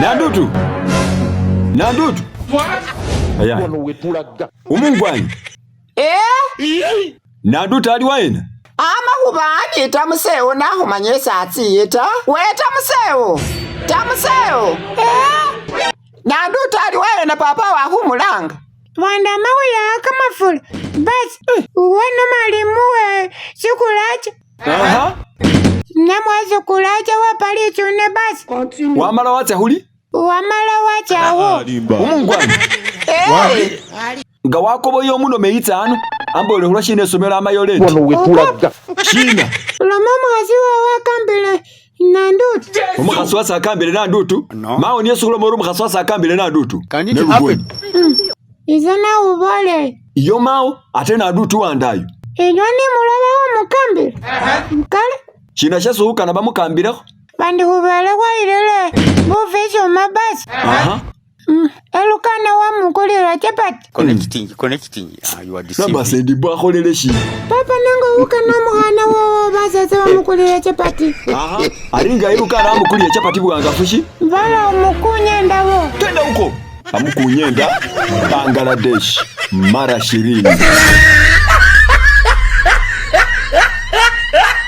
Nandutu. Nandutu. Aya. Umungwanyi. Eh? Nandutu ali waena. Amakhuba anje tamusewo nakhumanya esi atsiye ta. We tamusewo. Tamusewo. Eh? Nandutu ali waena papa wakhumulanga. Wandama khuyaha kamafura basi wanoma ali muwe sikulacha Aha. Namwe sikulacha wapa litsune basi Wamala watsa khuli? Wamala wachawo. Umungwanyi. Eh? Nga wakoboye omunome yitsa ano ambole khulwa shina esomelo amayo late. Shina. Loma omukhasi wawe akambile Nandutu. Omukhasi wase akambile Nandutu? Mawo niye sikhuloma ori omukhasi wase akambile Nandutu? Can it Nelubweni. Ise nakhubolele. Iyo mawo ate Nandutu wandayo. Enywe nimuloba khumukambila. Kale. Shina shesi khukana bamukambilekho? Bandi khubele khwayilile bufisuma basi. Aha. Elukana wamukulila chapati. Connecting, connecting. Ah, you are deceiving. Namasendi bwakholele shina? Papa nange ukana omukhana wowo basese bamukulile chapati. Aha. Ari nga Elukana amukuliye chapati bwangafu shi? Bala omukunya endabo. Tenda huko. Amukunya enda Bangladesh mara 20.